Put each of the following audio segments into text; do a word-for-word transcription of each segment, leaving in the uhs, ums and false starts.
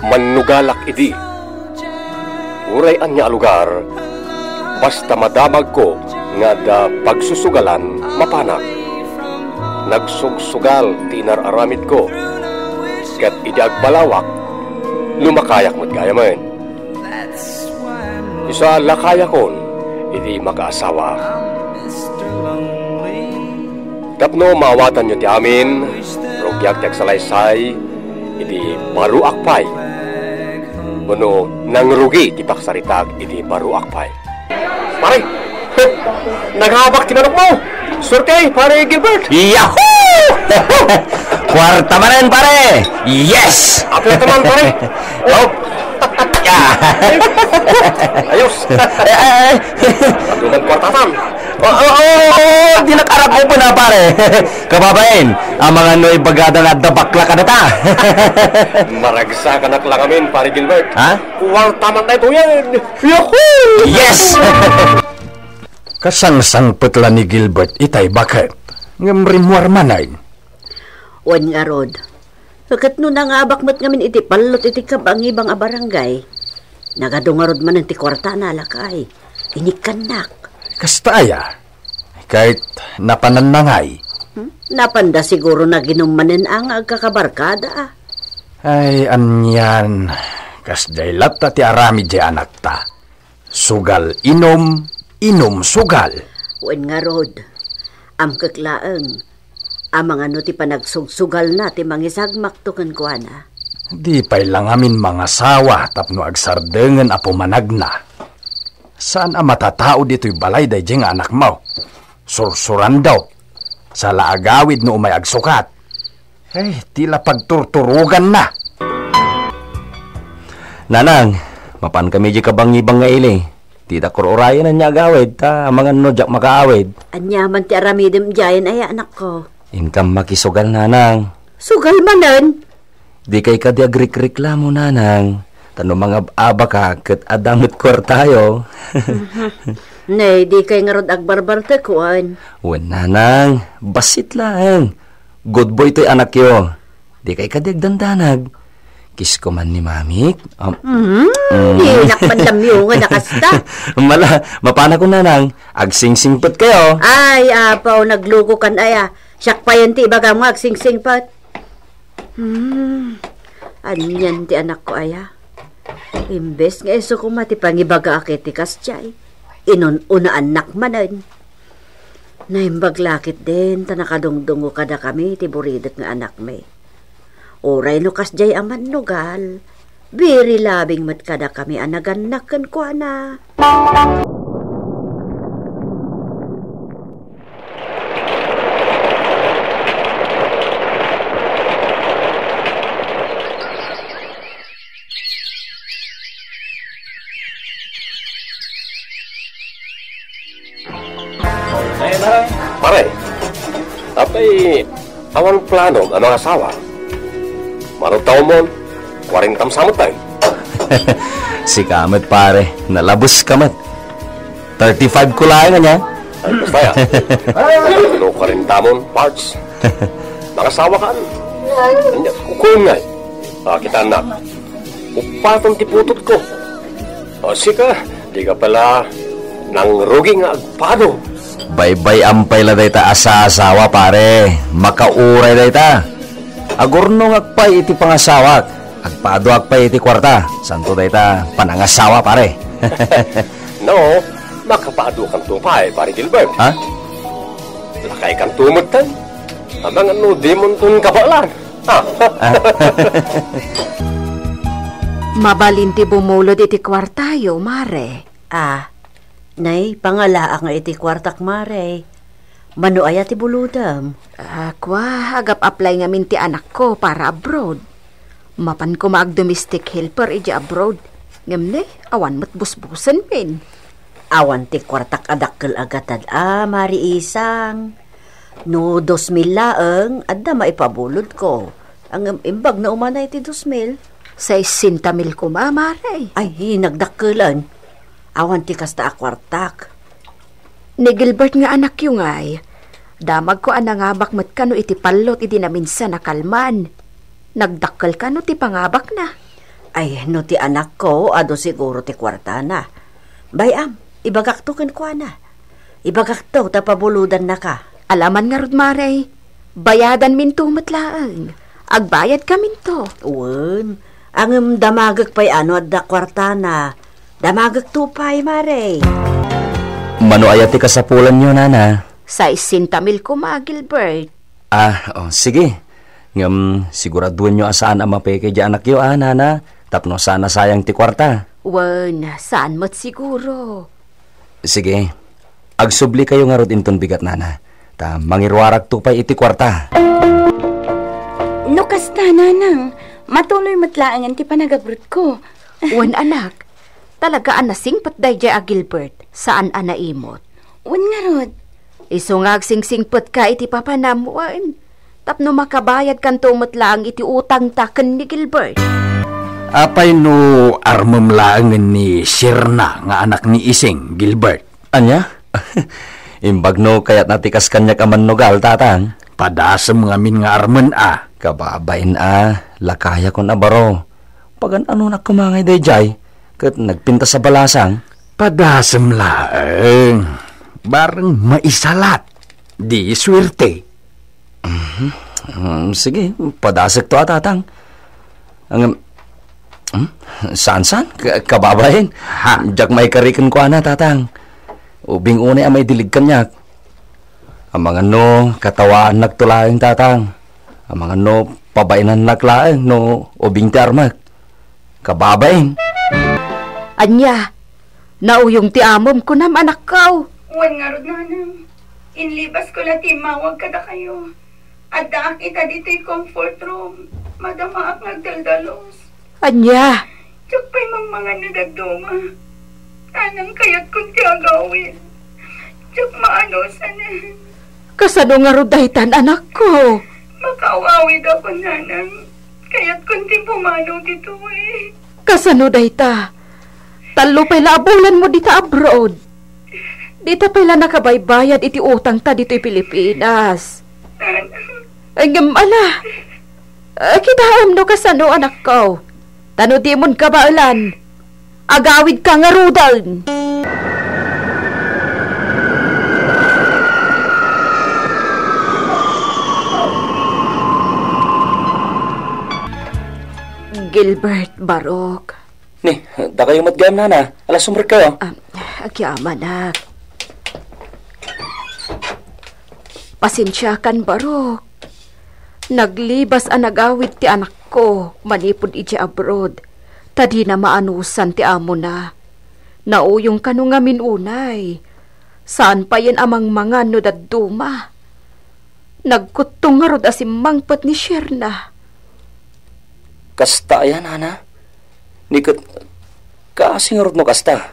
Mannugalak idi. Uray ania a lugar, basta madamagko nga adda pagsusugalan, mapanak. Nagsugsugal ti inar-aramidko, ket idi agbalawak, lumakayak met gayamen. Isu a lakayakon idi makaasawa. Tapno maawatanyo ti amin, rugiak ti agsalaysay idi baruak pay. Wenno nangrugi ti pagsaritak idi baruak pay. Pare, nangabak ti manokmo. Suerte, Pare Gilbert. Yahoo! Kuarta manen, pare. Yes! Apo naman, pare. Oh. Ayos. Eh, eh, eh. Aduman kuartatan. Oo, oo, oo, di nakarap mo po na, pare. Kababain, ang mga no ibagada nga adda bakla ka na ta. Maragsa ka na lang amin, Pare Gilbert. Ha? Kuarta man tayo yan. Yahoo! Yes! Kasangsangpet la ni Gilbert itay baket. Ngem rimmuar manen. Wen ngarud, ket no nangabak met ngamin iti pallot iti kabangibang a barangay, nagadu ngarud manen ti kuartana, lakay. Inikkannak. Kasta aya? Ket napananna ngay? Hmm? Napanda siguro naginum manen a nga agkakabarkada, a. Ay, anian, kasdiay latta ti aramid diay anakta. Sugal inum, inum sugal. Wen ngarud, amkek laeng, amangan no ti panagsugsugalna ti mangisagmakto kenkuana. Di pay la ngamin mangasawa tapno agsardengen a pumanagna. Saan a matatao ditoy balay daydiay nga anakmo. Sursuran daw. Sala agawid no umay agsukat. Eh, ti la pagturturoganna. Nanang, mapan kami di kabangibang nga ili. Ti da kururayan ania agawid, ta amangan no diak makaawid. Ania man ti aramidem diayen aya, anakko? Inkam makisugal, nanang. Sugal manen? Di kay kadi agrikriklamo, nanang. Ta no mangab-abaka ket adda met kuartayo. Mhm. Ne, di kay ngarud agbarbartek, wen? Wen, nanang, bassit laeng. Good boy toy anakyo. Di kay kadi agdandanag. Kisko man ni mamik. Am- Mhm. Mm. Dinak man damyongan a kasta. Mala, mapanakon, nanang. Agsingsingpet kayo. Ay, apaw, nagluko kan aya. Siak payen ti ibagam nga agsingsingpet. Hmm, anian ti anakko aya? Imbes nga isu koma ti pangibagaak iti kasdiay, inun-unaannak manen. Naimbag la ketdin ta nakadungdungngo kadakami ti buridek nga anakmi. Uray no kasdiay a mannugal, birilabing met kadakami a nagannak kenkuana. Pare, apay awan plano nga mangasawa? Mano taonmon? Kuarentam sa met, tay. Sika met, pare, nalabes ka met. Thirty-five ko laeng ania. Ay, basta ya. No kuarentamon, Pards. Mangasawa ka. Ania, kukuyon ngay. Ah, kita na. Upaton ti putotko. O, sika, di ka pala nangrugi nga agpado. Baybay-am pay la dayta a saasawa, pare. Makauray dayta. Agurnongak pay iti pangasawak. Agpaduak pay iti kuarta. Santo dayta panangasawa, pare. No, makapadukanto pay, Pare Gilbert. Ha? Lakaykanto metten. Amangan no dimonton kabaelan. Ah. Mabalin ti bumulod iti kuartayo, Mare. Ah, nay, pangalaak nga iti kuartak, Mare. Mano aya ti bulodem? Ah, kua, agap-apply ngamin ti anakko para abroad. Mapan koma agdomestic helper iti abroad. Ngem ne, awan met busbusen min. Awan ti kuartak a dakkel a gatad a, Mare Isang. No dos mil laeng, adda maipabulodko. Ngem imbag no umanay ti dos mil. Saisenta mil koma, Mare. Ay, nagdakkelen. Awan ti kasta a kuartak. Ni Gilbert nga anakyo ngay, damagko a nangabak met kano iti pallot idi naminsan a kalman. Nagdakkel kano ti pangabakna? Ay, no ti anakko, adu siguro ti kuartana. Bay-am, ibagakto kenkuana. Ibagakto ta pabulodannaka. Alaman ngarud, Mare. Bayadanminto met laeng. Agbayadkaminto. Wen, ngem damagek pay no adda kuartana. Damagekto pay, Mare. Mano aya ti kasapulanyo, Nana? Saisenta mil koma, Gilbert. Ah, oh, sige. Ngem, siguraduenyo a saan a mapeke diay anakyo, ah, Nana, tapno saan a sayang ti kuarta. Wen, saan met siguro. Sige. Agsublikayo ngarud inton bigat, Nana. Ta mangiruarakto pay iti kuarta. No kasta, Nanang, matuloy met laengen ti panagabrudko. Wen, anak. Talaga a nasingpet daydiay a Gilbert, saan a naimot. Wen ngarud. Isu nga agsingsingpetka iti papanam, wen, tapno makabayadkanto met laeng iti utangta ken ni Gilbert. Apay no armem laengen ni Sherna nga anak ni Ising, Gilbert? Ania? Imbag no kayatna ti kas kaniak a mannugal, tatang. Padasem ngamin nga armen a. Kababain a, lakayakon a baro. Pagan-anonak koma ngay daydiay, ket nagpintas a balasang. Padasem laeng. Bareng maisalat. Di suerte. Mhm. Um, sige, padasekto a, tatang. Ang, hmm? Saan, saan? Ka-, kababain? Ha? Diak maikari kenkuana, tatang. Ubing unay a maidilig kaniak. Amangan no, katawaannakto laeng, tatang. Amangan no, pabainannak laeng no ubing ti armek. Kababain. Ania? Nauyong ti amom, kunam, anakko? Wen ngarud, nanang. Inlibasko la ti immawag kadakayo. Addaak ita ditoy comfort room. Madamaak nga agdaldalos. Ania? Diak pay mangmangan no dadduma. Nanang, kayatkon ti agawid. Diak maanusanen. Kasano ngarud daytan, anakko? Makaawawidakon, nanang. Kayatkon ti pumanaw ditoy. Kasano dayta? Tallo pay la a bulanmo dita abroad. Dita pay la nakabaybayad iti utangta ditoy Pilipinas. Nanang. Ay, ngem ala. Ah, kitaem no kasano, anakko. Ta no dimon kabaelan, agawidka ngaruden. Gilbert, Barok. Ni, dakayo met gayam, nana. Ala, sumrekkayo. Ah, agyamanak. Pasensiakan, Barok. Naglibas a nagawid ti anakko manipud idiay abroad, ta dina maanusan ti amona. Nauyong kano ngamin unay. Saan payen a mangmangan no dadduma. Nagkuttong ngarud a simmangpet ni Sherna. Kasta aya, nana? Ni ket, kaasi ngarud no kasta?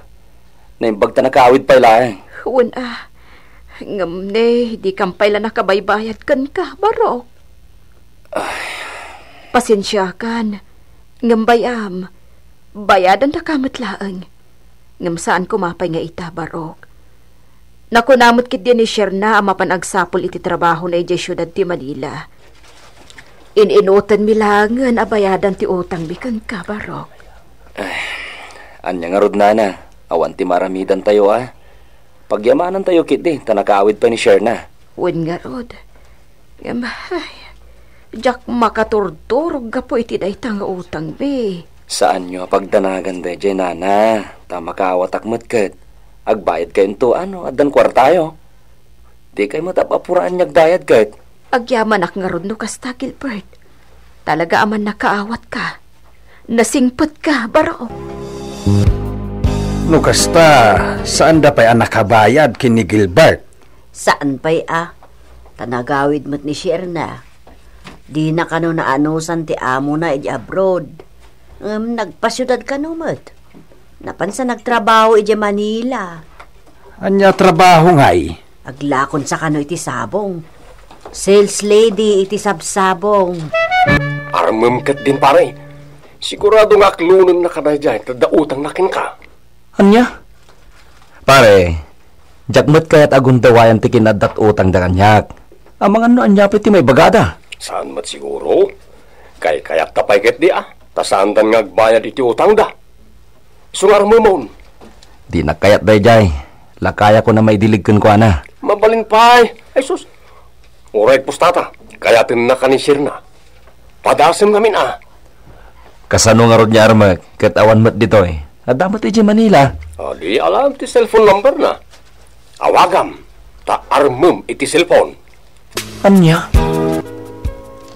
Naimbag ta nakaawid pay laeng. Wen a, ngem ne, dikam pay la nakabaybayad kenka, Barok. Ay. Pasensiakan, ngem bay-am, bayadannaka met laeng. Ngem saan koma pay nga ita, Barok. Nakuna met ketdi ni Sherna a mapan agsapul iti trabahona idiay siudad ti Manila. In-inutenmi laengen a bayadan ti utangmi kenka, Barok. Ay, ania ngarud, nana? Awan ti maaramidantayo, a? Pagyamanantayo ketdi, ta nakaawid pay ni Sherna. Wen ngarud. Ngem, ay, diak makaturturog gapu iti dayta nga utangmi. Saanyo a pagdanagan daydiay, nana, ta makaawatak met ket agbayadkayonto no addan kuartayo. Dikay met ap-apuraen nga agbayad ket. Agyamanak ngarud no kasta, Gilbert. Talaga a mannakaawatka. Nasingpetka, Barok. No kasta, saanda pay a nakabayad ken ni Gilbert? Saan pay a, ta nagawid met ni Sherna. Dina kano naanusan ti amona idiay abroad. Ngem nagpasiudad kano met. Napansa nagtrabaho idiay Manila. Ania trabaho ngay? Aglakonsa kano iti sabong. Sales lady iti sabsabong. Armem ketdin, pare. Sigurado nga aklonennaka daydiay ta adda utangna kenka. Ania? Pare, diak met kayat a gundewayan ti kinaaddat utangda kaniak. Amangan no ania pay ti maibagada. Saan met siguro? Kaykayatta pay ketdi, a? Ta saandan nga agbayad iti utangda. Isu nga armemon. Dinak kayat daydiay. Lakayakon a maidilig kenkuana. Mabalin pay. Ay sus. Uray pustata, kayatennaka ni Sirna. Padasem ngamin a. Kasano ngarud nga armek ket awan met ditoy? Adda met idiay Manila. Adi alam ti cellphone number na. Awagam, ta armem iti cellphone. Ania?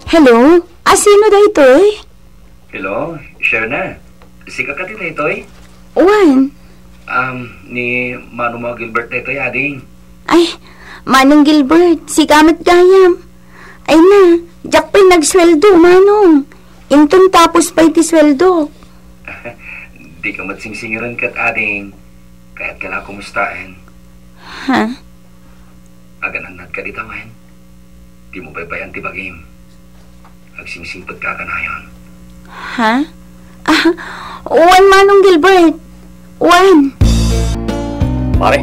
Hello? Asino daytoy? Hello, Sherna. Sika kadi daytoy? Wen. Um, ni Manong Gilbert daytoy, ading. Ay, Manong Gilbert, sika met gayam. Ay na, diak pay nagsueldo, Manong. Inton tapos pay ti sueldo. Di ka met singsingiren ket, ading. Kayat ka la kumustaen. Ha? Aganannad ka dita wen? Dimo baybay-an ti bagim. Agsingsingpet ka kanayon. Ha? Ah, wen, Manong Gilbert. Wen. Pare,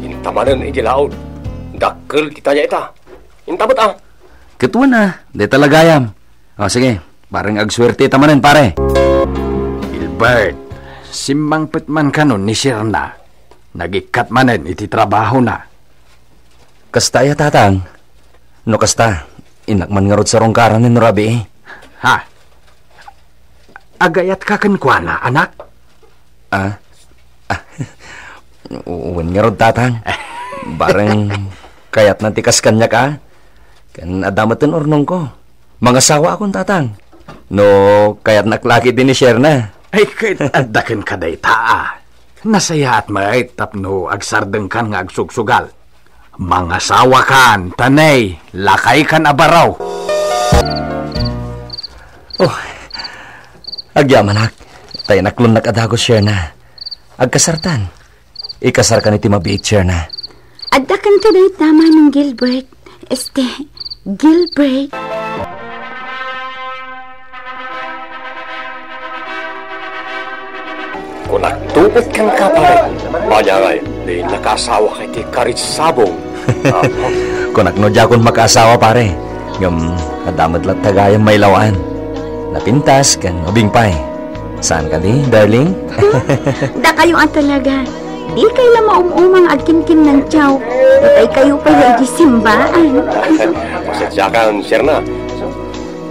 intamanen iti laod. Dakkel ti taya ita. Intabet a. Ket wen a, dayta la gayam. O, sige, bareng agsuerte ta manen, pare. Gilbert, simmangpet man kanon ni Sirna. Nagikkat manen iti trabahona. Kasta aya, Tatang? No kasta, innak man ngarud sarungkaran ni no rabii. Ha? Agayatka kenkuana, anak? Ah? Ah, wen ngarud, Tatang. Bareng kayatna ti kas kaniak a. Ken adda met ti urnongko. Mangasawaakon, Tatang. No kayatnak la ketdi ni Sherna. Ay, ket adda kenka dayta a. Nasayaat met tapno agsardengkan nga agsugsugal. Mangasawakan, ta nay, lakaykan a baro. Oh, agyamanak. Ta inaklonnak a dagus, Sherna. Agkasartan. Ikasarkan iti mabiit, Sherna. Adda kenka dayta, Manong Gilbert. Este, Gilbert. Kunak tupet kenka, pare. Ania ngay, di nakaasawa ka iti karitsabong. Kunak no diakon makaasawa, pare. Ngem, adda met latta gayam mailaw-an. Napintas ken ubing pay. Saan kadi, darling? Dakayo a talaga. Di kay la maum-umang agkinkinnantiaw. Patay kayo pay la iti simbaan. Pasensiakan, Sherna.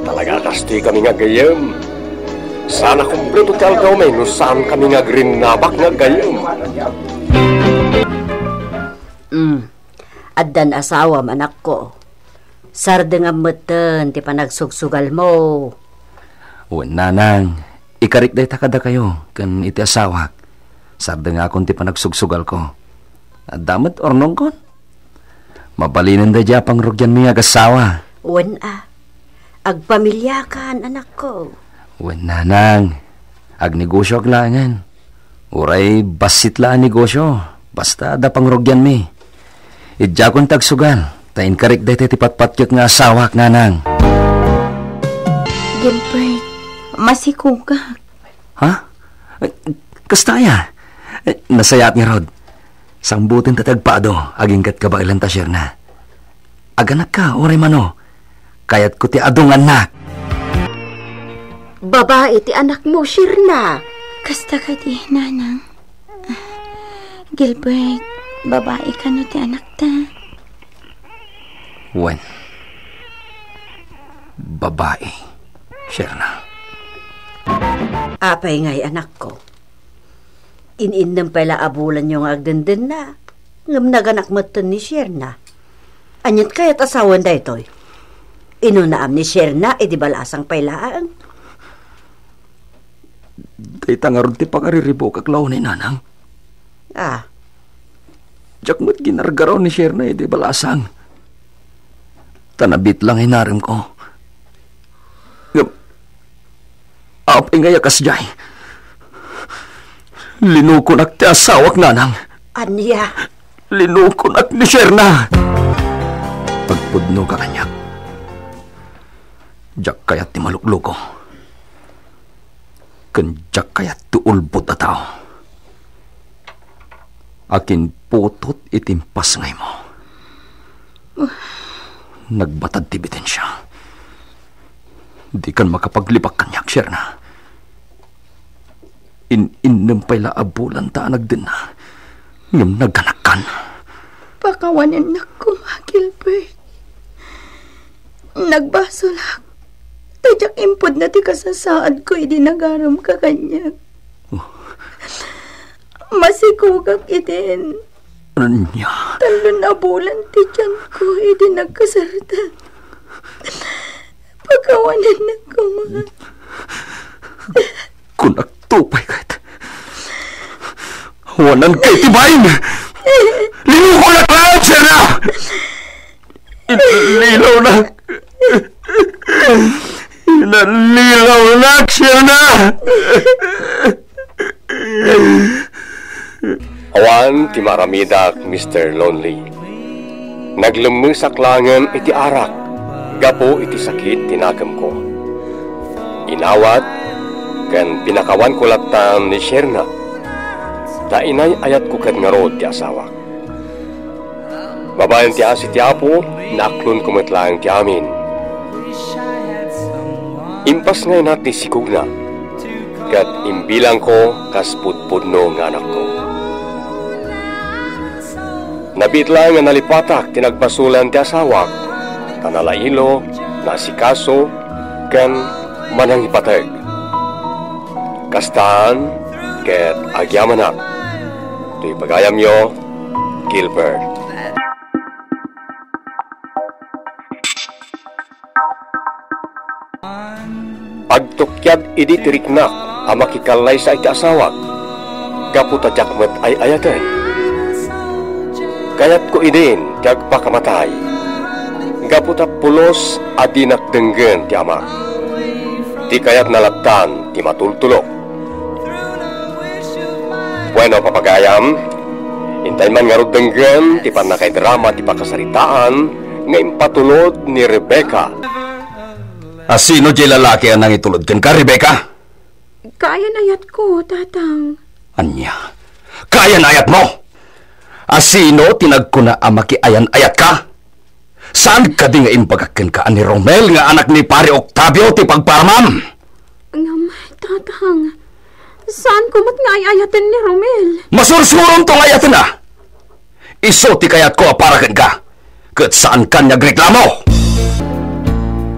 Talaga kasta kami nga gayyem. Saan a kumpleto ti aldaw mi no saan kami nga agrinnabak nga gayyem. Mm. Addan asawam, anakko. Sardengam metten ti panagsugsugalmo. Wen, nanang, ikarik dayta kadakayo ken iti asawak. Sardengakon ti panagsugsugalko. Adda met urnongkon. Mabalinen daydiay a pangrugianmi nga agassawa. Wen a. Agpamiliakan, anakko. Wen, nanang. Agnegosioak laengen. Uray bassit la a negosio, basta adda pangrugianmi. Idiakon ti agsugal, ta inkarik daytoy ti patpatgek nga asawak, nanang. Gilbert, masikogak. Ha? Eh, kasta aya? Eh, nasayaat ngarud. Sangboten ta ti agpado, agingga ti kabaelan ta, Sherna. Aganakka, uray mano. Kayatko ti adu nga annak. Babai ti anakmo, Sherna. Kasta kadi, nanang. Gilbert, babai kano ti anakta? Wen. Babai, Sherna. Apay ngay, anakko? In-innem pay la a bulanyo nga agdendenna, ngem naganak metten ni Sherna. Aniat kayat a sawen daytoy? Inunaam ni Sherna idi balasang pay laeng. Dayta ngarud ti pangariribukak la unay, nanang. Ah. Diak met ginargaraw ni Sherna idi balasang. Ta nabitlang inaremko. Ngem, apay ngay a kasdiay? Linukonak ti asawak, nanang. Ania? Linukonak ni Sherna. Agpudnoka kaniak. Diak kayat ti malukluko. Ken diak kayat ti ulbod a tao. Akinputot iti impasngaymo. Nagbatad ti ebidensia. Dikan makapaglibak kaniak, Sherna. In-innem pay la a bulanta a nagdenna, ngem naganakkan. Pakawanennak koma, Gilbert. Nagbasolak. Ta diak impudno ti kasasaadko idi nagaramka kaniak. Oh. Masikogak idin. Ania? Tallo a bulan ti tianko idi nagkasartan. Pakawanennak koma. Kunakto pay ket. Awananka iti bain. Linukonak laeng, Sherna! Lilawnak. Nalilawnak, Sherna! Awan ti maaramidak, Mister Lonely. Naglemmesak laengen iti arak gapu iti sakit ti nakemko. Inawat ken pinakawanko lattan ni Sherna, ta inay-ayatko ket ngarud ti asawak. Babaen ti asi ti Apo, naaklonko met laeng ti amin. Impas nga inat ti sikogna, ket imbilangko kas pudpudno nga anakko. Nabiit laeng nga nalipatak ti nagbasolan ti asawak, ta nalailo, naasikaso, ken manangipateg. Kastan ket agyamanak. Toy pagayamyo, Gilbert. Agtukiad idi ti riknak a makikallaysa iti asawak, gapu ta diak met ay-ayaten. Kayatko idin ti agpakamatay, gapu ta pulos a dinak denggen ti amak. Ti kayatna lattan ti matultulok. Bueno, papagayam, intay man ngarud denggen ti pannakaidrama ti pakasaritaan nga impatulod ni Rebecca. A sino diay lalaki a nangitulod kenka, Rebecca? Kaayan-ayatko, Tatang. Ania? Kaayan-ayatmo? A sino ti nagkuna a makiayan-ayatka? Saan kadi nga imbagak kenka a ni Romel nga anak ni Pare Octavio ti pagparamam? Ngem, Tatang, saanko met nga ay-ayaten ni Romel. Masursuronto nga ayatenna! Isu ti kayatko a para kenka, ket saanka nga agreklamo!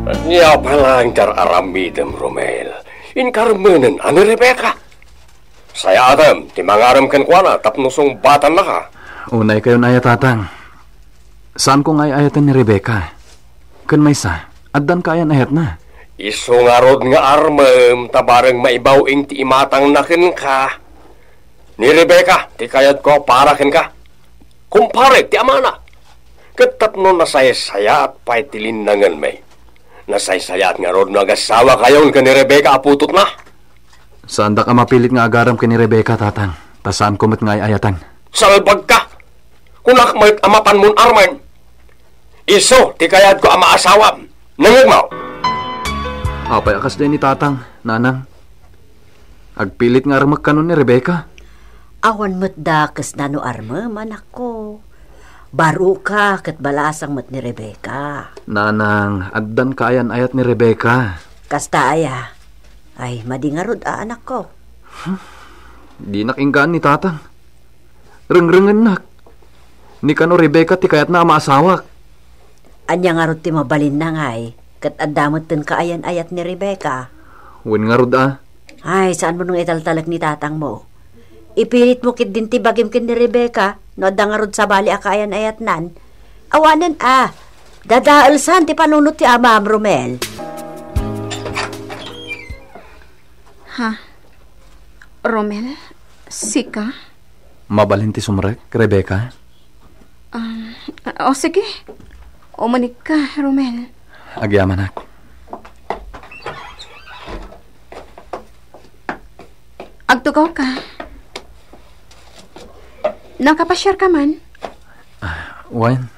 Ania pay laeng ti ar-aramidem, Romel? Inkarmenen a ni Rebecca. Sayaatem ti mangarem kenkuana tapno sungbatannaka. Unaykayon aya, Tatang. Saanko nga ay-ayaten ni Rebecca. Ken maysa, addan kaayan-ayatna. Isu ngarud nga armem ta bareng maibaw-ing ti imatangna kenka. Ni Rebecca ti kayatko a para kenka. Kumpare ti amana. Ket tapno nasaysayaat pay ti linnangenmi, nasaysayaat ngarud no agasawakayon ken ni Rebecca a putotna. Saandak a mapilit nga agarem ken ni Rebecca, Tatang, ta saanko met nga ay-ayatan. Salbagka! Kunak met a mapanmon armen. Isu ti kayatko a maasawam. Nangngegmo? Apay a kasdiay ni Tatang, Nanang? Agpilit nga armek kano ni Rebecca? Awan met dakes no armem, anakko. Baroka ket balasang met ni Rebecca. Nanang, addan kaayan-ayat ni Rebecca. Kasta aya? Ay, madi ngarud a, anakko. Hmm? Dinak inggaan ni Tatang. Rengrengennak. Ni kano Rebecca ti kayatna a maasawak. Ania ngarud ti mabalinna ngay, ket adda metten kaayan-ayat ni Rebecca? Wen ngarud a. Ay, saanmo nga italtalek ni tatangmo. Ipilitmo ketdin ti bagim ken ni Rebecca, no adda ngarud sabali a kaayan-ayatnan. Awanen a, dadaelsan ti panunot ti amam, Romel. Ha? Romel? Sika? Mabalin ti sumrek, Rebecca? Um, o, sige. Umanikka, Romel. Agyamanak. Agtugaw ka. Nakapasiar ka man? Ah, wen.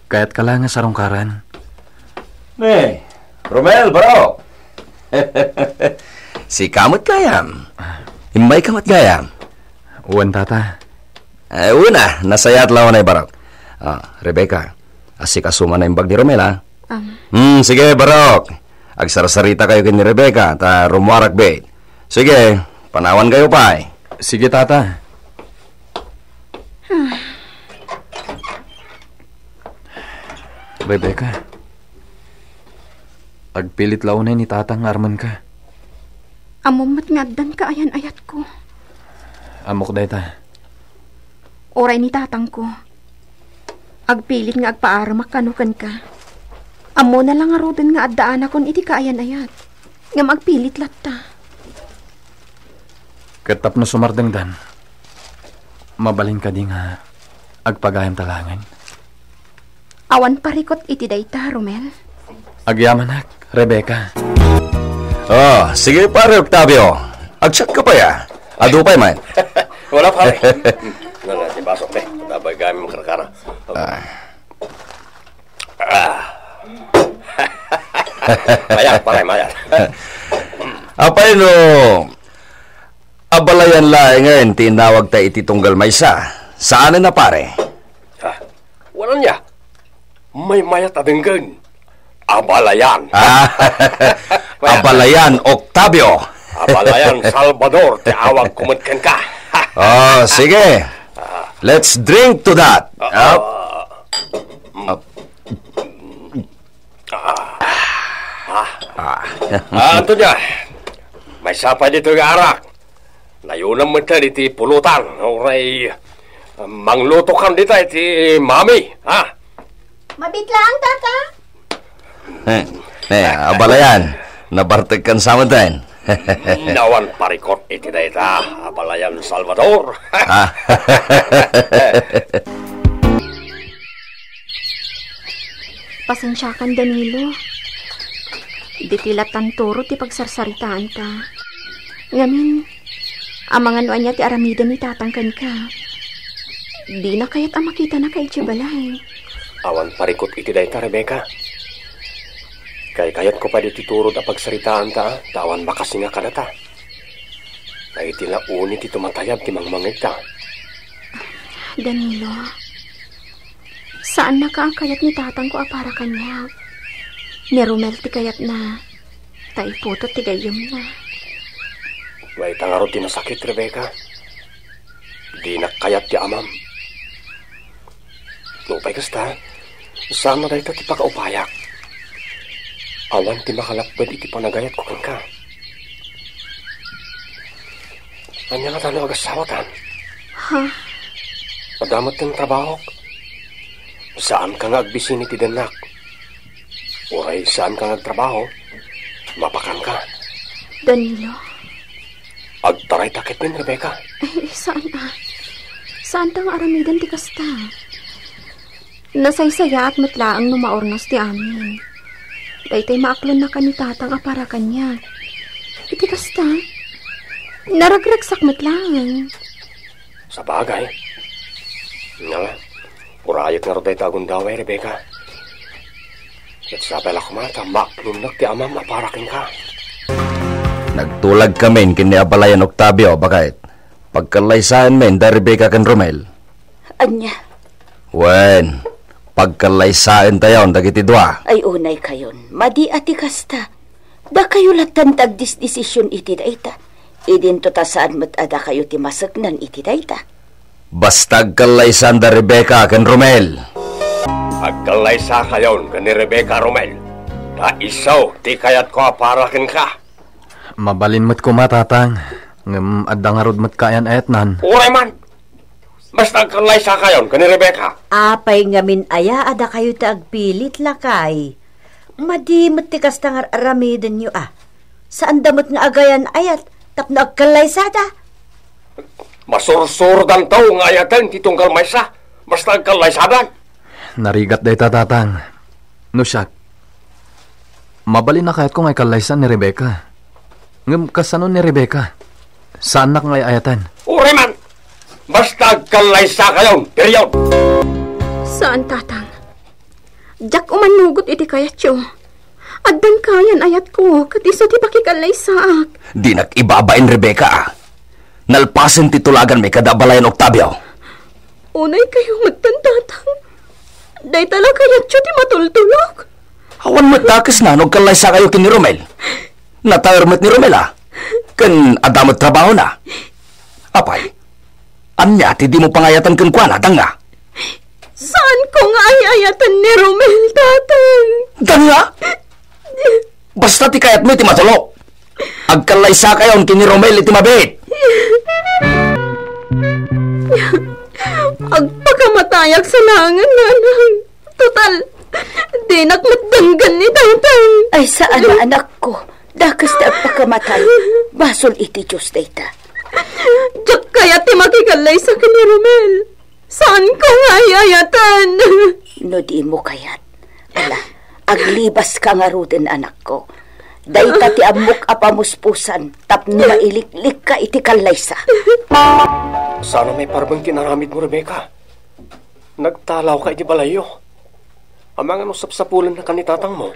Kayatka la nga sarungkaran. Ne, Romel, baro! Sika met gayam. Immayka met gayam. Wen, tata. Eh, una, nasayaat laeng, barok. Ah, Rebecca, asikaso man a imbag ni Romel, a? Um. Hmm, sige, barok. Agsarsaritakayo ken ni Rebecca, ta rummuarak, bet. Sige, Panawankayo pay. Sige, Tata. Rebecca, agpilit la unay ni Tatang nga armenka. Ammom met nga addan kaayan-ayatko. Ammok dayta. Uray ni Tatangko, agpilit nga agpaaremak kano kenka. Ammona la ngaruden nga addaanakon iti kaayan-ayat, ngem agpilit latta. Ket tapno sumardengdan, mabalin kadi nga agpagayamta laengen? Awan parikut iti dayta, Romel. Agyamanak, Rebecca. Oh, sige, Pare Octavio. Agsiatka pay, a. Adu pay man. Wala, pare. Nana, ti basok, eh. Tabay kami makarkara. Ah. Ah. Mayat, pare, mayat. Apay no abalayan laengen ti inawagta iti tunggal maysa? Saanen a, pare? Ah, wala nia. Maymayat a denggen. Abalayan. Ah, Mayat. Abalayan Octavio. Abalayan Salvador ti awagko met kenka. Oh, sige. Let's drink to that. Ah. Ah. Ah. Ah. Ah, Antonia, maysa pay ditoy nga arak. Nayonam met iti pulutan, uray, ah, manglutokan dita iti mami, ha? Mabit laeng, Tata. Eh, eh, abalayan. Nabartekkan sa met. Awan parikut iti dayta, abalayan Salvador. Ah. Pasensiakan, Danilo. Diti lattan turo ti pagsarsaritaanta. Ngamin, amangan no ania ti aramiden ni Tatang kenka. Dina kayat a makitanaka idiay balay. Awan parikut iti dayta, Rebecca. Kaykayatko pay ditoy turod a pagsaritaanta, ta awan makasinga kadata. Dagiti la uni ti tumatayab ti mangmangegda. Danilo, saannaka a kayat ni Tatangko a para kaniak. Ni Romel ti kayatna, ta iputot ti gayyemna. Dayta ngarud ti nasakit, Rebecca. Dinak kayat ti amam. Nupay kasta, saan a dayta ti pakaupayak. Awan ti makalapped iti panagayatko kenka. Ania ngata no agasawatan? Ha? Adda met ti trabahok. Saanka nga agbisini ti dennak. Uray saanka nga agtrabaho, mapakanka. Danilo. Agtarayta ketdin, Rebecca. Ay, saan a. Saanta nga aramiden ti kasta. Nasaysayaat met laeng no maurnos ti amin. Daytoy maaklonnakan ni Tatang a para kaniak. Iti kasta, naragragsak met laeng. Sabagay. Nga, urayek ngarud dayta a gundaway, Rebecca. Ket sapay la koma ta maaklonnak ti amam a para kenka. Nagtulagkamin ken ni abalayan Octavio, baket. Pagkallaysaenmin da Rebecca ken Romel. Ania? Wen, pagkallaysaentayon dagiti dua. Ay, unaykayon. Madi a ti kasta. Dakayo lattan ti agdisdesision iti dayta. Idinto ta saan met a dakayo ti maseknan iti dayta. Basta agkallaysaanda Rebecca ken Romel. Agkallaysakayon ken ni Rebecca, Romel. Ta isu ti kayatko a para kenka. Mabalin met koma, Tatang. Ngem adda ngarud met kaayan-ayatnan. Uray man. Basta agkallaysakayon ken ni Rebecca. Apay ngamin aya a dakayo ti agpilit, lakay? Madi met ti kasta nga ar-aramidenyo a. Saanda met nga agayan-ayat tapno agkallaysada. Masursurodanto nga ayaten ti tunggal maysa, basta agkallaysadan. Narigat dayta, Tatang. No siak, mabalin a kayatko nga ikallaysa ni Rebecca. Ngem kasano ni Rebecca? Saannak nga ay-ayatan. Uray man! Basta agkallaysakayon, period! Saan, Tatang. Diak umanugot iti kayatyo. Addan kaayan-ayatko, ket isu ti pakikallaysaak. Dinak ibabain, Rebecca, a. Nalpasen ti tulaganmi kada abalayan Octavio. Unaykayo metten, Tatang. Dayta la kayatyo ti matultulok. Awan met dakesna no agkallaysakayo ken ni Romel. Nataer met ni Romel, a. Ken adda met trabahona. Apay, ania ti dimo pangayatan kenkuana, Danga? Saanko nga ay-ayaten ni Romel, Tatang. Danga! Basta ti kayatmo iti matulok. Agkallaysakayon ken ni Romel iti mabiit. Agpakamatayak sa langan, Nanang. Total, dinak met denggen ni Tatang. Ay, saan a, anakko. Dakes ti agpakamatay. Basol iti Dios dayta. Diak kayat ti makikallaysa ken ni Romel. Saanko nga ay-ayaten. No dimo kayat, ala, aglibaska ngaruden, anakko. Dayta ti ammok a pamuspusan tapno mailiklikka iti kallaysa. Saan a maiparbeng ti inaramidmo, Rebecca. Nagtalawka iti balayyo. Amangan no sapsapulennakan ni tatangmo.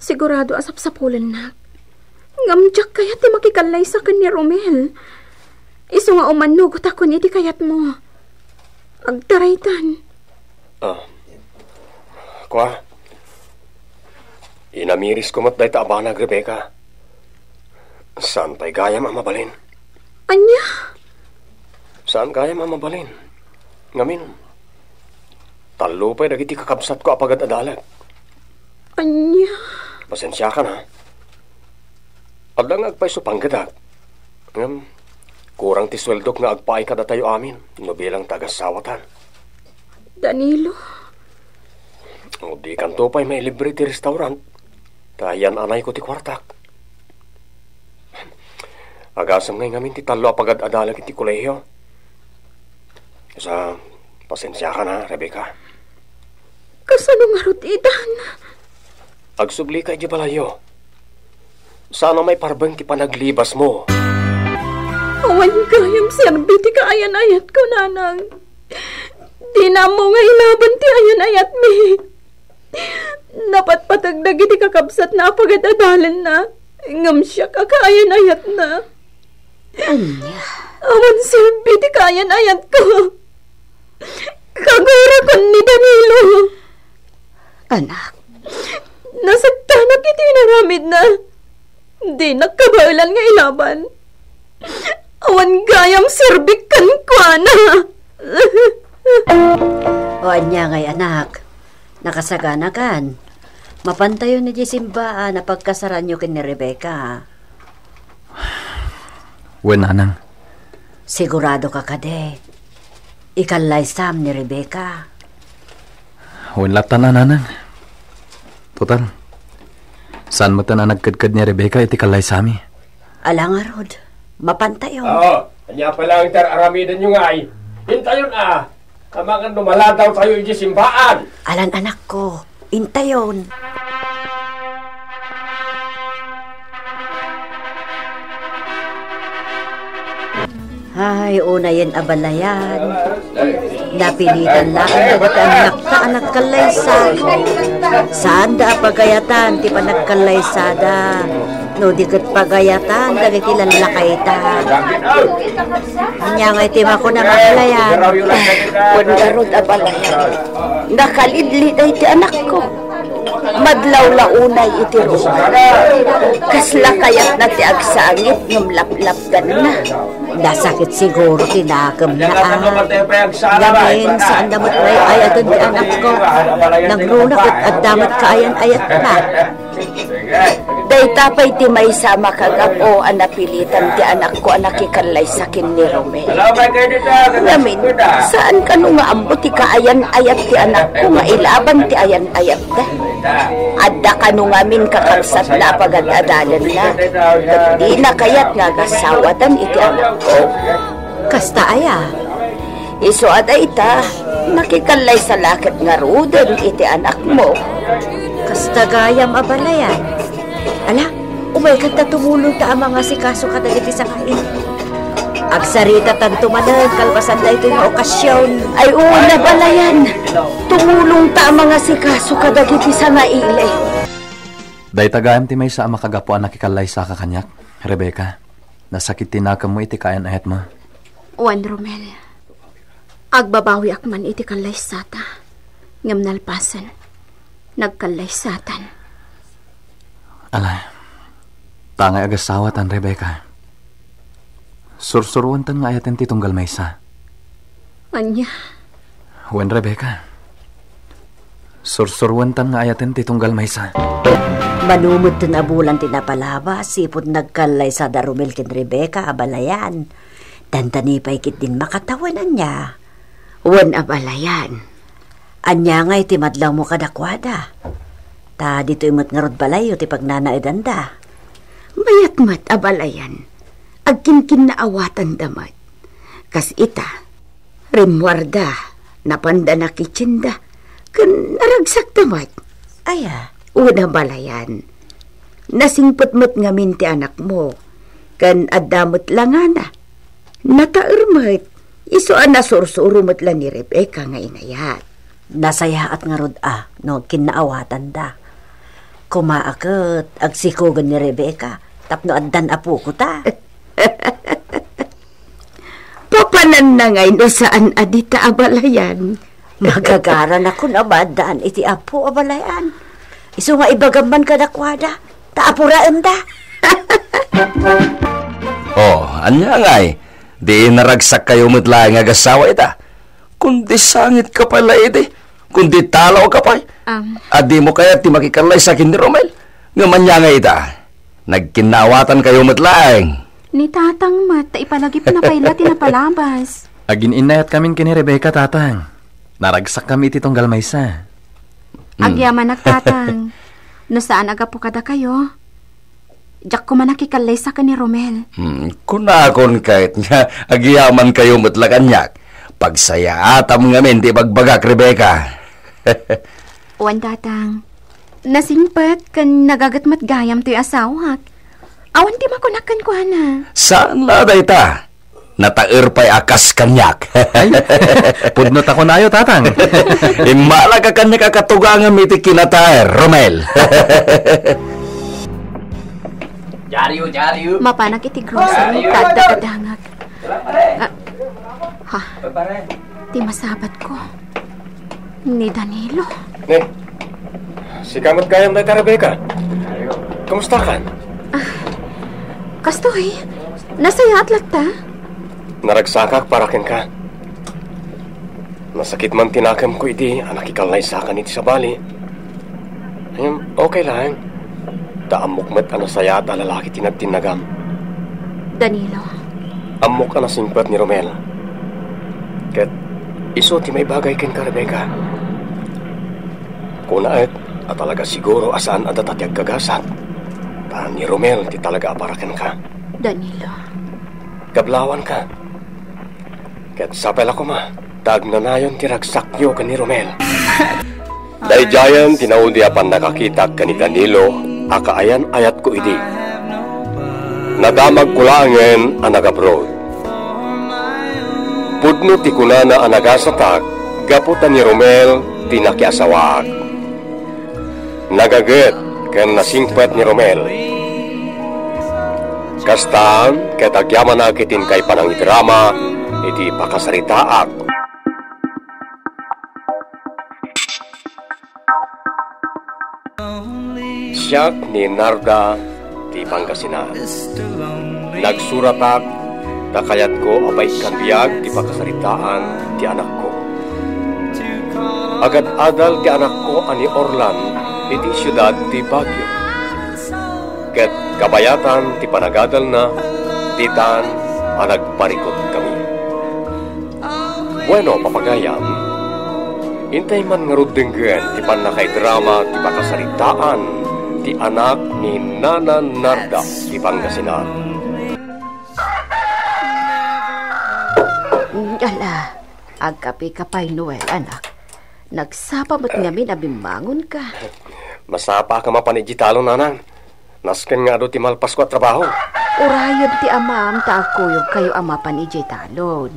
Sigurado a sapsapulennak. Ngem diak kayat ti makikallaysa ken ni Romel. Isu nga umannugotakon iti kayatmo. Agtaraytan. Ah. Kua, inamirisko met dayta a banag, Rebecca. Saan pay gayam a mabalin. Ania? Saan gayam a mabalin. Ngamin, tallo pay dagiti kakabsatko a pagad-adalag. Ania? Pasensiakan, ha? Adda nga agpayso panggedak. Ngem, kurang ti sueldok nga agpaay kadatayo amin no bilang ti agasawatan. Danilo? O, dikanto pay mailibre ti restaurant. Ta yan-anayko ti kuartak. Agasem ngay ngamin ti tallo a pagad-adalag iti kolehio. Sa, pasensiakan, ha, Rebecca. Kasano ngarud itan? Agsublika iti balayyo. Saan a maiparbeng ti panaglibasmo. Awan gayam serbi ti kaayan-ayatko, Nanang. Dina ammo nga ilaban ti ayan-ayatmi. Napatpateg dagiti kakabsatna a pagad-adalanna, ngem siak a kaayan-ayatna. Ania? Awan serbi ti kaayan-ayatko. Kagurakon ni Danilo. Anak. Nasagtanak iti inaramidna. Dinak kabaelan nga ilaban. Awan gayam serbik kenkuana. O ania ngay, anak? Nakasaganakan. Mapantayon idiay simbaan a pagkasaranyo ken ni Rebecca. Wen, nanang. Sigurado ka kadi? Ikallaysam ni Rebecca? Wen latta, nanang. Total, saan met a nagkedked ni Rebecca iti kallaysami. Ala ngarud, mapantayon. Oo, ania pay laeng ti ar-aramidenyo ngay? Intayon a, amangan no maladawtayo idiay simbaan. Alan, anakko, intayon. Ay, unayen a balayan. Napilitan laeng dagiti annakta a nagkallaysa. Saanda a pagayatan ti panagkallaysada, no di ket pagayatan dagiti lallakayda. Ania ngay ti makunam a balayan? Wen ngarud a balayan, nakalidliday ti anakko. Madlawlawnay iti ruma. Kasla kayatna ti agsangit ngem laplapdanna. Nasakit siguro ti nakemna, a. Ngamin, saanda met nga ay-ayaten ti anakko. Nangruna ket adda met kaayan-ayatna. Dayta pay ti maysa a makagapu a napilitan ti anakko a nakikallaysa ken ni Romel. Ngamin, saan kano nga ammo ti kaayan-ayat ti anakko nga ilaban ti ayan-ayatda? Adda kano ngamin kakabsatna a pagad-adalanna, ket dina kayat nga agasawatan iti anakko? Kasta aya? Isu a dayta, nakikallaysa la ket ngaruden iti anakmo. Kasta gayam a balayan. Ala, umaykan ta tumulongta a mangasikaso kadagiti sangaili. Agsaritatanto manen kalpasan daytoy nga okasion. Ay, wen a balayan. Tumulongta a mangasikaso kadagiti sangaili. Dayta gayam ti maysa a makagapu a nakikallaysaka kaniak, Rebecca. Nasakit ti nakemmo iti kaayan-ayatmo. Wen, Romel. Agbabawiak man iti kallaysata. Ngem nalpasen, nagkallaysatan. Ala, ta ngay agasawatan, Rebecca. Sursuruantan nga ayaten ti tunggal maysa. Ania? Wen, Rebecca. Sursuruantan nga ayaten ti tunggal maysa. Mano met ten a bulan ti napalabas, sipud nagkallaysa da Romel ken Rebecca, abalayan. Dandani pay ketdin makatawen, ania? Wen, abalayan. Ania ngay ti madlawmo kadakuada? Ta ditoy met ngarud balayyo ti pagnanaedanda. Mayat met, abalayan. Agkinkinnaawatanda met. Kas ita, rimmuarda, napanda nakitchinda, ken naragsakda met. Aya? Wen, abalayan. Nasingpet met ngamin ti anakmo, ken adda met langana. Nataer met, isu a nasursuro met la ni Rebecca nga inayat. Nasayaat ngarud a no agkinnaawatanda. Koma a ket agsikogen ni Rebecca tapno addan apoko ta. Papananna ngay no saan a dita, abalayan. Magagaranakon a maaddaan iti apo, abalayan. Isu nga ibagam man kadakuada, ta apuraenda. Oh, ania ngay? Di naragsakkayo met laeng nga agassawa ita. Kundi sangit ka pay la idi. Kundi talaw ka pay. Am. A dimo kayat ti makikallaysa ken ni Romel? Ngem ania ngay ita? Nagkinnaawatankayo met laeng. Ni Tatang met, ta ipalagipna pay la ti napalabas. Agin-innayat kamin ken ni Rebecca, Tatang. Naragsakkami iti tunggal maysa. Hmm. Agyamanak, Tatang. No saan a gapu kadakayo, diak koma nakikallaysa ken ni Romel. Hmm, kunakon kayat nga agyamankayo met la kaniak. Pagsayaatam ngamin ti ibagbagak, Rebecca. Wen, Tatang. Nasingpet ken nagaget met gayam toy asawak. Awan ti makunak kenkuana. Saan la dayta? Nataer pay a kas kaniak. Ay, pudno ta kunayo, Tatang. Immala ka kaniak a katugangam iti kinataer, Romel. Diario, diario. Mapanak iti grocery, diario. Tadda kadangag. Ah, ha? Ti masabatko. Ni Danilo. Ne, sika met gayam dayta, Rebecca. Kumustakan? Ah, kastoy, nasayaat latta. Naragsakak para kenka. Nasakit man ti nakemko idi a nakikallaysakan iti sabali. Ngem, okay laeng. Ta ammok met a nasayaat a lalaki ti nagtinnagam. Danilo. Ammok a nasingpet ni Romel. Ket isu ti maibagay kenka, Rebecca. Kunaek a talaga siguro a saan a data ti agkagasat. Ta ni Romel ti talaga a para kenka. Danilo. Kablawanka. Ket sapay la koma ta agnanayon ti ragsakyo ken ni Romel. Daydiayen ti naudi a pannakakitak ken ni Danilo a kaayan-ayatko idi. Nadamagko laengen a nag-abroad. Pudno ti kunana a nagasatak gapu ta ni Romel ti nakiasawaak. Nagaget ken nasingpet ni Romel. Kastan ket agyamanak iti inkay panangidrama iti pakasaritaak. Siak ni Narda ti Pangasinan. Nagsuratak ta kayatko a paikkan biag ti pakasaritaan ti anakko. Agad-adal ti anakko a ni Orlan iti siudad ti Baguio. Ket kabayatan ti panagadalna, ditan a nagparikut kami. Bueno, papagayam, intay man ngarud denggen ti pannakaidrama ti pakasaritaan ti anak ni Nana Narda ti Pangasinan. Ala, agkapika pay, Noel, anak. Nagsapa met ngamin a bimmangonka. Masapaka mapan idiay talon, nanang. Nasken nga adu ti malpasko a trabaho. Urayen ti amam ta agkuyogkayo a mapan idiay talon.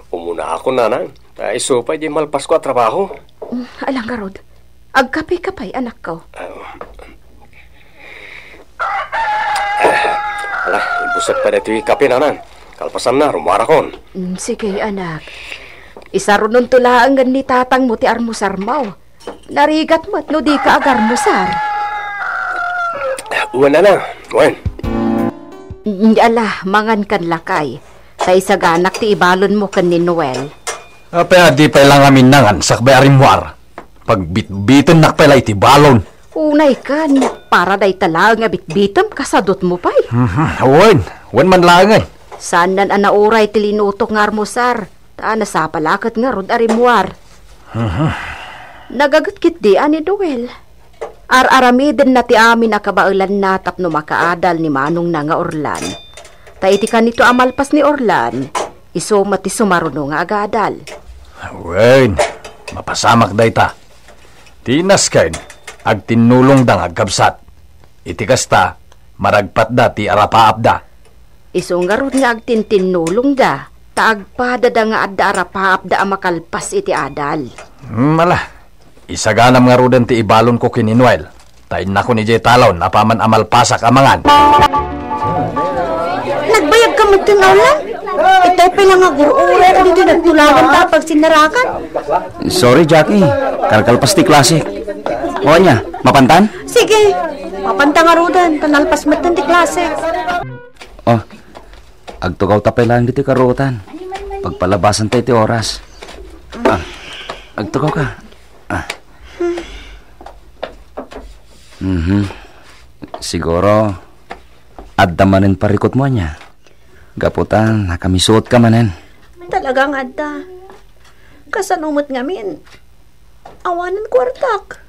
Umunaakon, nanang. Ta isu pay diay malpasko a trabaho. Mm, ala ngarud. Agkapika pay, anakko. Ah, ala, ibusek pay daytoy kape, nanang. Kalpasanna, rummuarakon. Mm, sige, anak. Isarunonto laengen ni tatangmo ti armusarmo. Narigat met no dika agarmusar. Wen, nanang. Wen. Mm, ala, mangan kan lakay. Ta isaganak ti ibalonmo ken ni Noel. Apay a di pay la ngamin nangan sakbay a rimmuar? Pagbitbitennak pay la iti balon. Unay kan, para dayta laeng a bitbitem, kasadutmo pay. Mhm, wen, wen man laengen. Saanen a nauray ti linutok nga armusar, ta nasapa la ket ngarud a rimmuar. Mhm. Nagaget ketdi a ni Noel. Ar-aramidenna ti amin a kabaelanna tapno makaadal ni manongna nga Orlan. Ta iti kanito a malpas ni Orlan, isu met ti sumaruno nga agadal. Wen, mapasamak dayta. Ti nasken, agtinnulongda nga agkabsat. Iti kasta, maragpatda ti arapaapda. Isu ngarud nga agtintinnulongda, ta agpadada nga adda arapaapda a makalpas iti adal. Hmm, ala. Isaganam ngaruden ti ibalonko ken ni Noel, ta innakon idiay talon apaman a malpasak a mangan. Nagbayag ka met ken Orlan? Itay pay la nga gur-uray ditoy nagtulagan ta a pagsinnarakan. Sorry, Jackie. Kalkalpas ti klase. O ania, mapantan? Sige. Mapanta ngaruden, ta nalpas metten ti klase. Oh, agtugaw ta pay laeng ditoy karuotan. Pagpalabasanta iti oras. Ah, agtugaw ka. Ah. Mhm. Siguro, adda manen parikutmo ania. Gapu ta nakamisuot ka manen. Talaga nga adda. Kasano met ngamin? Awanen kuartak.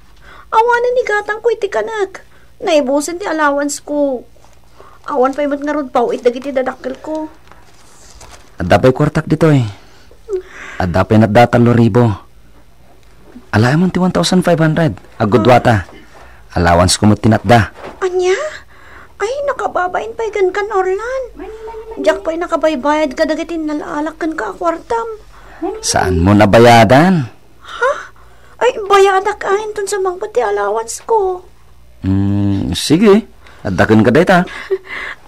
Awanen igatangko iti kanek. Naibusen ti allowance ko. Awan pay met ngarud paw-it dagiti dadakkelko. Adda pay kuartak ditoy. Adda pay natda tallo ribu. Alaemon ti one thousand five hundred. Agguduata. Allowance ko met ti natda. Ania? Ay, nakababain pay kenkan, Orlan. Diak pay nakabaybayad kadagiti nalaalak kenka a kuartam. Saanmo nabayadan? Ha? Ay, bayadak a inton sumangpet ti allowance ko. Hmm, sige. Adda kenka dayta.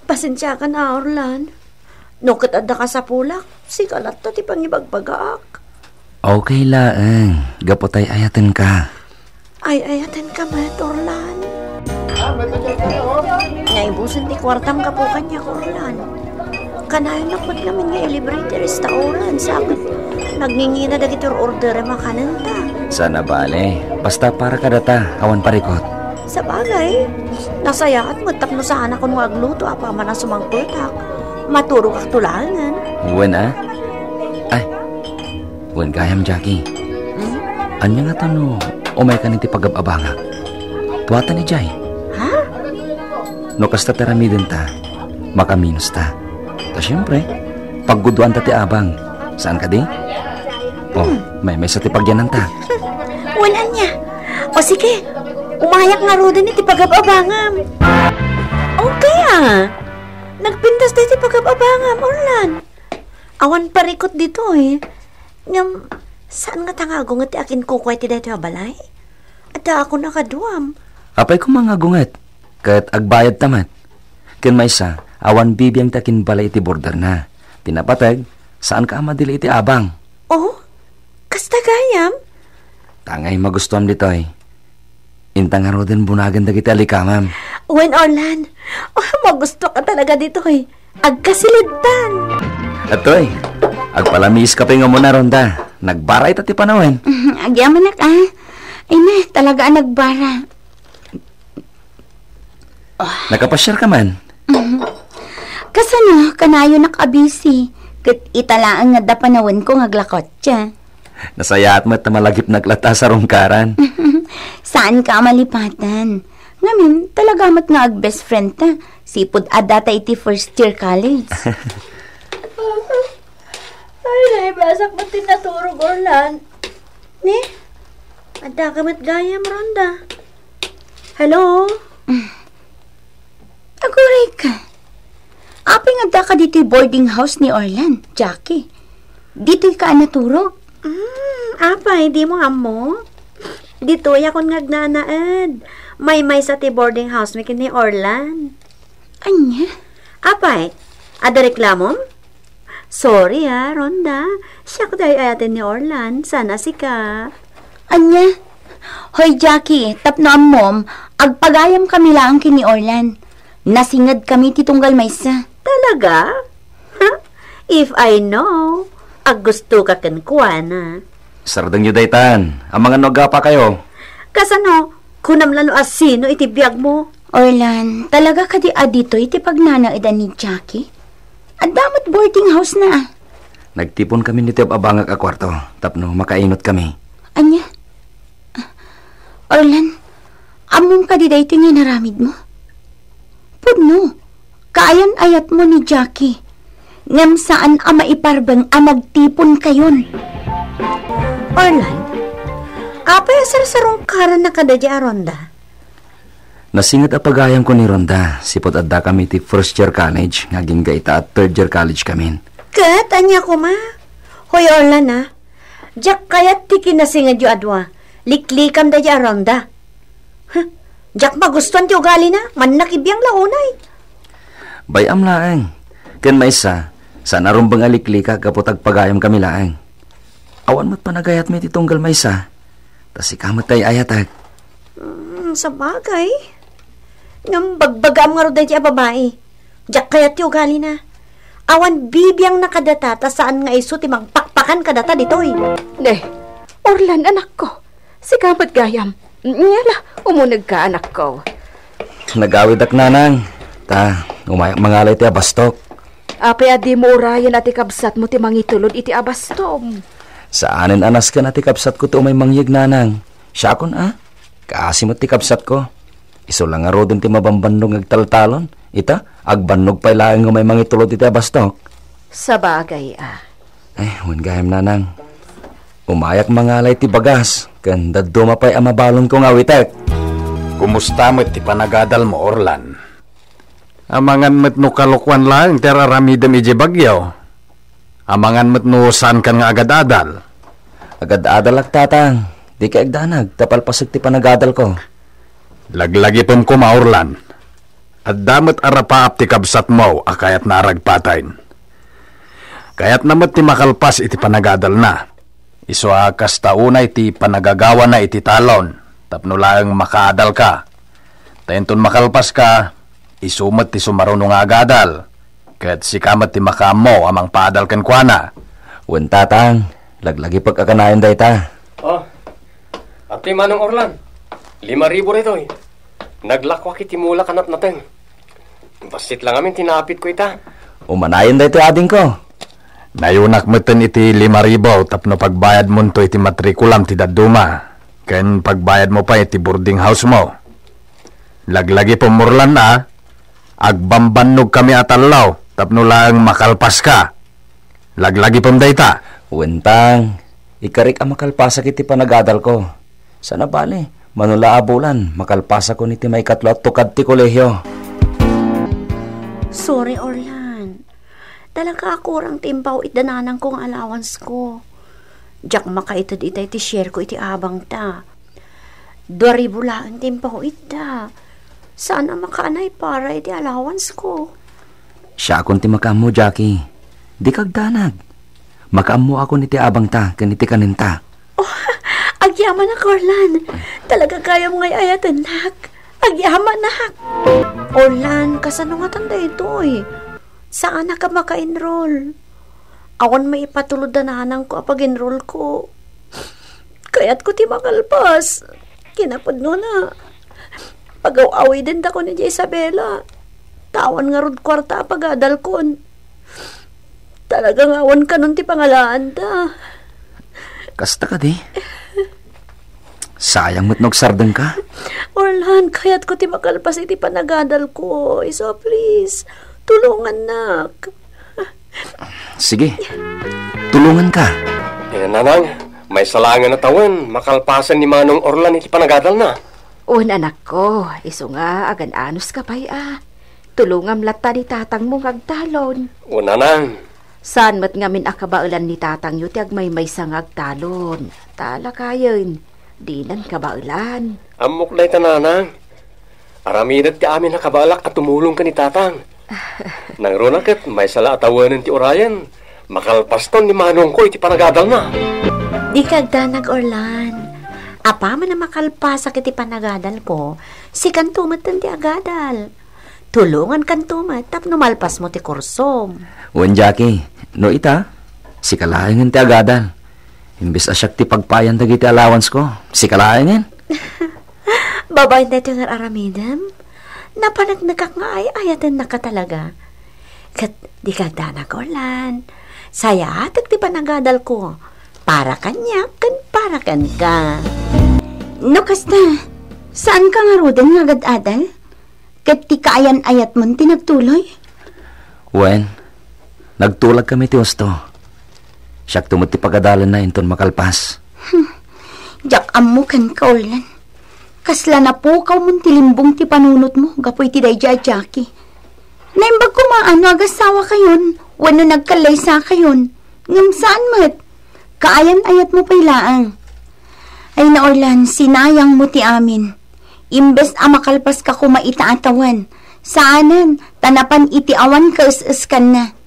Pasensiakan a, Orlan. No ket adda kasapulak, sika latta ti pangibagbagaak. Okay laeng, gapu tay ayatenka. Ay-ayatenka met, Orlan. Naibusen ti kuartam gapu kaniak, Orlan. Kanayon met ngamin nga ilibre ti restaurant, sa ket nagngingina dagiti orderem a kanenta. Saan a bale, basta para kadata, awan parikot. Sabagay, nasayaat met tapno saanakon nga agluto apaman a sumangpetak. Maturogakto laengen. Wen a? Ay, wen gayam, Jackie. Hmm? Ania ngata no umaykan iti pagab-abangak? Tuatan idiay. Ha? No kasta ti aramidenta, makaminos ta. Ta siempre, pagguduan ta ti abang. Saan kadi? Oh, hmm, maymaysa ti pagyananta. Wen ania? O sige, umayak ngaruden iti pagab-abangam. Okay a. Nagpintas daytoy pagab-abangam, Orlan. Awan parikot ditoy. Ngem, saan ngata nga agunget ti akinkukuay ti daytoy a balay? Addaakon a kaduam. Apay koma nga agunget, ket agbayad ta met. Ken maysa, awan bibiang ti akinbalay iti borderna. Ti napateg, saanka a madili iti abang. Oh? Kasta gayam? Tangay magustuam ditoy. Inta ngaruden bunagen dagiti alikamam. Wen, Orlan. Oh, magustuka talaga ditoy. Agkasilidtan. Atoy, agpalamiis ka pay nga umuna, Ronda. Nagbara ita ti panawen. Agyamanak, ah. Ay na, talaga a nagbara. Nakapasiar ka man? Mhm. Kasano, kanayonak a busy. Ket ita laeng nga adda panawenko nga aglakotsa. Nasayaat met ta malagipnak latta a sarungkaran. Saanka a malipatan. Ngamin, talaga met nga ag-best friend ta. Sipud adda ta iti first year college. Ay, naibasak met ti naturog, Orlan. Ni? Adda ka met gayam, Ronda. Hello? Aguray ka. Apay nga adda ka ditoy boarding house ni Orlan, Jackie? Ditoy ka a naturog? Mm, apay, di mo ammo? Ditoy akon nga agnanaed. Maymaysa ti boarding house mi ken ni Orlan. Ania? Apay, adda reklamom? Sorry, ah, Ronda. Siak ti ay-ayaten ni Orlan. Sana sika. Ania? Hoy, Jackie, tapno ammom, agpagayam kami laeng ken ni Orlan. Nasinged kami ti tunggal maysa. Talaga? If I know, aggustoka kenkuana. Sardengyo daytan, amangan no agapakayo. Kasano, kunam la no asino iti biagmo? Orlan, talaga kadi a ditoy ti pagnanaedan ni Jackie? Adda met boarding house na. Nagtipon kami ditoy ababangak a kuarto tapno makainot kami. Ania? Orlan, ammom kadi daytoy nga inaramidmo? Pudno, kaayan-ayatmo ni Jackie. Ngem saan a maiparbeng a nagtiponkayon. Orlan, apay a sarsarungkaranna kada di a Ronda? Nasinget a pagayamko ni Ronda, sipud addakami iti first year college, nga agingga ita a third year college kamin. Ket ania koma? Hoy, Orlan, a, diak kayat ti kinasingedyo a dua. Liklikam daydi a Ronda. Huh, diak magustuan ti ugalina. Mannakibiang la unay. Bay-am laeng. Ken maysa, saan a rumbeng a liklikak gapu ta agpagayamkami laeng. Awan met panagayatmi iti tunggal maysa. Ta sika met ti ay-ayatek. Mm, sabagay. Ngem bagbagaam ngarud daydi a babai. Diak kayat ti ugalina. Awan bibiangna kadata ta saan nga isu ti mangpakpakan kadata ditoy. Ne, Orlan, anakko. Sika met gayam. Nia la, umunegka, anakko. Nagawidak, nanang. Ta, umayak mangalay ti abastok. Apay a dimo urayen a ti kabsatmo ti mangitulod iti abastom? Saanen a nasken a ti kabsatko ti umay mangyeg, nanang. Siakon a? Kaasi met ti kabsatko. Isu la ngaruden ti mabambannog nga agtaltalon. Ita, agbannog pay laeng nga umay mangitulod iti abastok. Sabagay a. Eh, wen gayam, nanang. Umayak mangalay ti bagas, ken dadduma pay a mabalonko nga awitek. Kumusta met ti panagadalmo, Orlan? Amangan met no kalokuan laeng ti ar-aramidem idiay bagyo. Amangan met no saankan nga agad-adal. Agad-adalak, tatang. Dikay agdanag, ta palpasek ti panagadalko. Laglagipem koma, Orlan. Adda met arapaap ti kabsatmo a kayatna a ragpaten. Kayatna met ti makalpas iti panagadalna. Isu a kasta unay ti panagagawana iti talon tapno laeng makaadalka. Ta inton makalpaska, isu met ti sumaruno nga agadal. Ket sika met ti makaammo a mangpaadal kenkuana. Wen, tatang, laglagipek a kanayon dayta. Oh, ati Manong Orlan, lima ribu daytoy. Naglakuak iti mulak a natnateng. Bassit la ngamin ti naapitko ita. Umanayon daytoy, adingko. Nayunak metten iti lima ribu tapno pagbayadmonto iti matrikulam ti dadduma, ken pagbayadmo pay iti boarding house mo. Laglagipem, Orlan, a, agbambannogkami a tallo tapno laeng makalpaska. Laglagipem dayta. Wen, tang, ikarik a makalpasak iti panagadalko. Saan a bali, mano la a bulan, makalpasakon iti maikatlo a tukad ti kolehio. Sorry, Orlan. Talaga a kurang ti impaw-itda nanangko nga allowance ko. Diak makaited itay ti share ko iti abangta. Dua ribu laeng ti impaw-itda. Saan a makaanay para iti allowance ko. Siakon ti makaammo, Jackie. Dika agdanag. Makaammoakon iti abangta ken iti kanenta. Oh, agyamanak, Orlan. Talaga gayam nga ay-ayatennak. Agyamanak. Orlan, kasano ngatan daytoy? Saanak a maka-enroll. Awan maipatulod da nanangko a pag-enroll ko. Kayatko ti makalpas. Kinapudnona, pagaw-awidendakon idiay Isabela. Ta awan ngarud kuarta a pagadalkon. Talaga nga awan kanon ti pangalaanta. Kasta kadi? Sayang met no agsardengka. Orlan, kayatko ti makalpas iti panagadalko. Isu a, please, tulongannak. Sige, tulonganka. Eh, nanang, maysa laengen a tawen, makalpasen ni Manong Orlan iti panagadalna. Wen, anakko, isu nga agan-anuska pay a. Tulongam latta ni tatangmo nga agtalon. O, nanang. Saan met ngamin a kabaelan ni tatangyo ti agmaymaysa nga agtalon. Ta lakayen, dinan kabaelan. Ammok dayta, nanang. Aramidek ti amin a kabaelak a tumulong ken ni tatang. Nangruna ket maysa la a tawenen ti urayen. Makalpaston ni manongko iti panagadalna. Dika agdanag, Orlan. Apaman a makalpasak iti panagadalko, sikanto metten ti agadal. Tulongankanto met tapno malpasmo ti kursom. Wen, Jackie, no ita, sika laengen ti agadal. Imbes a siak ti pagpayan dagiti allowanceko, sika laengen. Babaen daytoy nga ar-aramidem, napaneknekak nga ay-ayatennaka talaga. Ket dika agdanag, Orlan. Sayatek ti panagadalko. Para kaniak ken para kenka. No kasta, saanka ngaruden nga agad-adal? Ket ti kaayan-ayatmon ti nagtuloy? Wen, nagtulagkami ti husto. Siakto met ti pagadalanna inton makalpas. Hmm. Diak ammo kenka, Orlan. Kasla napukawmon ti limbong ti panunotmo gapu iti daydiay a Jackie. Naimbag koma no agassawakayon wenno nagkallaysakayon, ngem saan met. Kaayan-ayatmo pay laeng. Ay na, Orlan, sinayangmo ti amin. Imbes a makalpaska koma ita a tawen, saanen ta napan iti awan kaes-eskanna.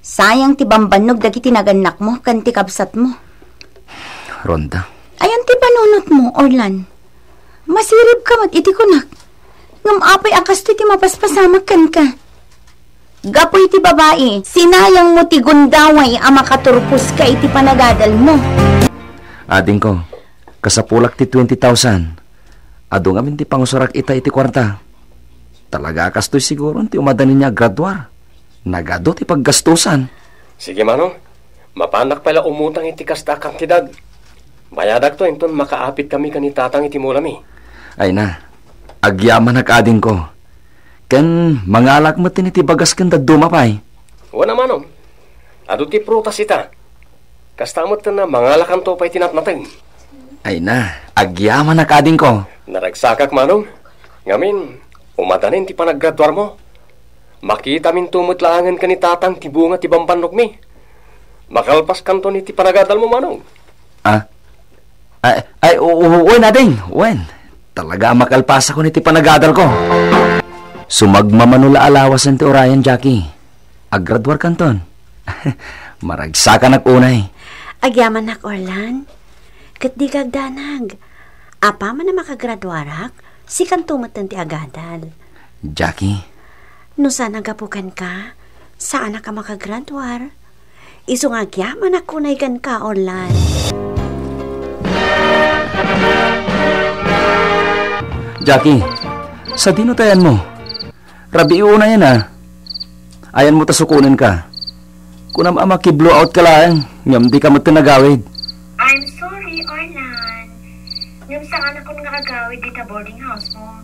Sayang ti bambannog dagiti nagannakmo ken ti kabsatmo. Rhonda. Ayan ti panunotmo, Orlan. Masiribka met iti kunak. Ngem apay a kastoy ti mapaspasamak kenka? Gapu iti babai, sinayangmo ti gundaway a makaturposka iti panagadalmo. Adingko, kasapulak ti twenty thousand. Adu ngamin ti pangusurak ita iti kuarta. Talaga a kastoy siguron ti umadanin nga aggraduar. Nagadu ti paggastusan. Sige, Manong. Mapanak pay la umutang iti kasta a kantidad. Bayadakto inton makaapit kami ken ni Tatang iti mulami. Ay na, agyamanak, adingko. Ken mangalak met iti bagas ken dadduma pay. Wen a, Manong. Adu ti prutas ita. Kasta met ken mangalakanto pay ti natnateng. Ay na, agyamanak, adingko. Naragsakak, Manong. Ngamin, umadanin ti panaggraduarmo. Makitaminto met laengen ken ni Tatang ti bunga ti bambannogmi. Makalpaskanton iti panagadalmo, Manong. Ah? Ay, ay, u-, u-, wen, ading, wen. Talaga a makalpasakon iti panagadalko. Sumagmamano la a lawasen ti urayan, Jackie. Aggraduarkanton. Maragsakanak unay. Agyamanak, Orlan. Ket dika agdanag. Apaman a makagraduarak, sikanto metten ti agadal. Jackie. No saan a gapu kenka, saanak a makagraduar. Isu nga agyamanak unay kenka, Orlan. Jackie, sadino ti ayanmo? Rabii unayen a. Ayanmo ta sukonenka. Kunam a maki-blow out ka laeng, ngem dika met nagawid. I'm sorry, Orlan. Ngem saanakon nga agawid dita boarding house mo.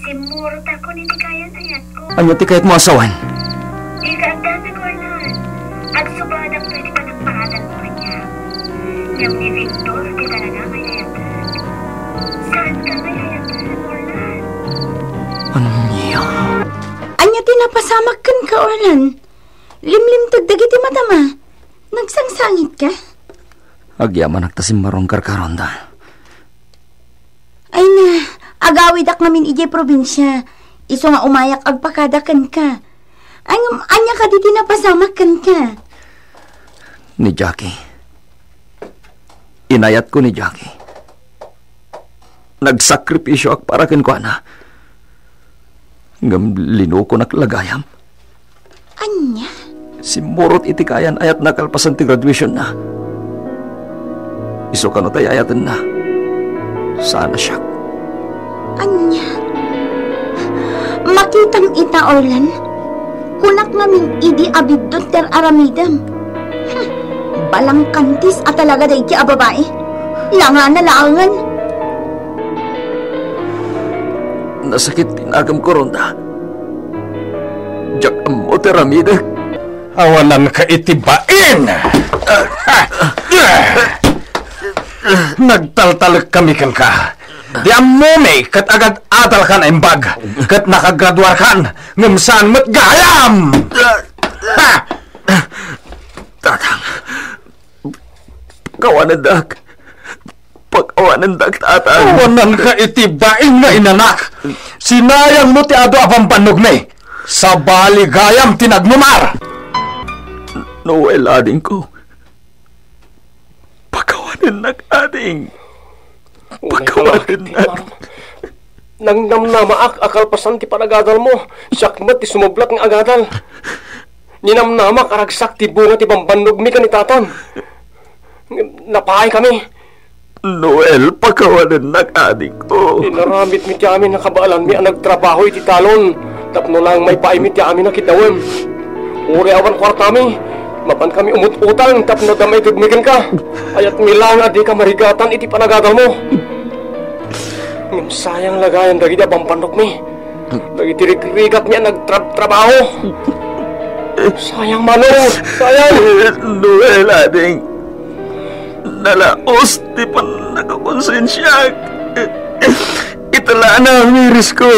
Simmurot akon iti kaayan-ayatko. Ania ti kayatmo a sawen? Dika agdanag, Orlan. Agsubadak iti panagpaadal mo kaniak. Ngem ni Victor ti talaga nga ay-ayaten. Saanka nga ay-ayaten, Orlan. Ania? Ania ti napasamak kenka, Orlan? Limlimteg dagiti matam a. Nagsangsangitka? Agyamanak ta simmarong karkaronda. Ay na, agawidak ngamin idiay probinsia. Isu nga umayak agpakada kenka. Ay, ngem ania kadi ti napasamak kenka? Ni Jackie. Inayatko ni Jackie. Nagsakripisioak para kenkuana. Ngem linukonak la gayam. Ania? Simmurot iti kaayan-ayatna kalpasan ti graduationna. Isu kano ti ay-ayatenna. Saan a siak. Ania? Makitam ita, Orlan? Kunak ngamin idi a biddut ti ar-aramidem. Hmm, balangkantis a talaga daydi a babai. Langana laengen. Nasakit ti nakem, Coronda. Diak ammo ti aramidek. Awananka iti bain! Nagtaltalek kami kenka. Di ammomi ket agad-adalkan a imbag, ket nakagraduarkan, ngem saan met gayam! Ha! Tatang, pakawanendak. Pakawanendak, Tatang. Awananka iti bain nga inanak. Sinayangmo ti adu a bambannogmi. Sabali gayam ti nagnumar. Noel, adingko. Pakawanennak, ading. Pakawanennak. Nangnamnamaak a kalpasan ti panagadalmo, siak met ti sumublak nga agadal. Ninamnamak a ragsak ti bunga ti bambannogmi ken ni Tatan. Ngem napaay kami. Noel, pakawanennak, adingko. Inaramidmi ti amin a kabaelanmi a nagtrabaho iti talon tapno lang maipaaymi ti amin a kidawem. Uray awan kuartami, mapan kami umut-utang tapno adda maitedmi kenka. Ayatmi lang a dika marigatan iti panagadalmo. Ngem sayang la gayam dagiti a bambannogmi. Dagiti rigrigakmi a nagtrabtrabaho. Sayang, Manong! Sayang! Noel, ading. Nalaos ti pannakakonsensiak. Ita la a namiris ko.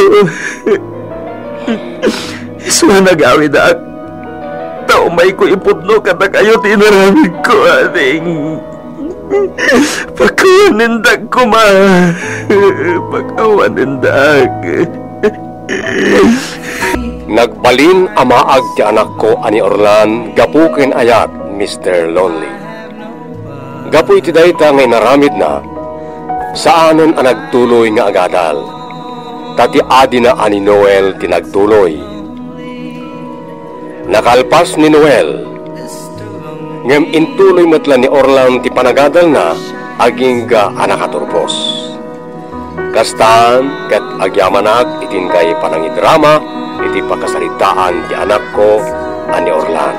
Isu a nagawidak. Ta umayko ipudno kadakayo ti inaramidko, ading. Pakawanendak koma. Pakawanendak. Nagbalin a maag ti anakko a ni Orlan gapu ken ayat, Mister Lonely. Gapu iti dayta nga inaramidna, saanen a nagtuloy nga agadal, ta ti adina a ni Noel ti nagtuloy. Nakalpas ni Noel, ngem intuloy met la ni Orlan ti panagadalna agingga a nakaturpos. Kastan ket agyamanak iti inkay panangidrama iti pakasaritaan ti anakko a ni Orlan.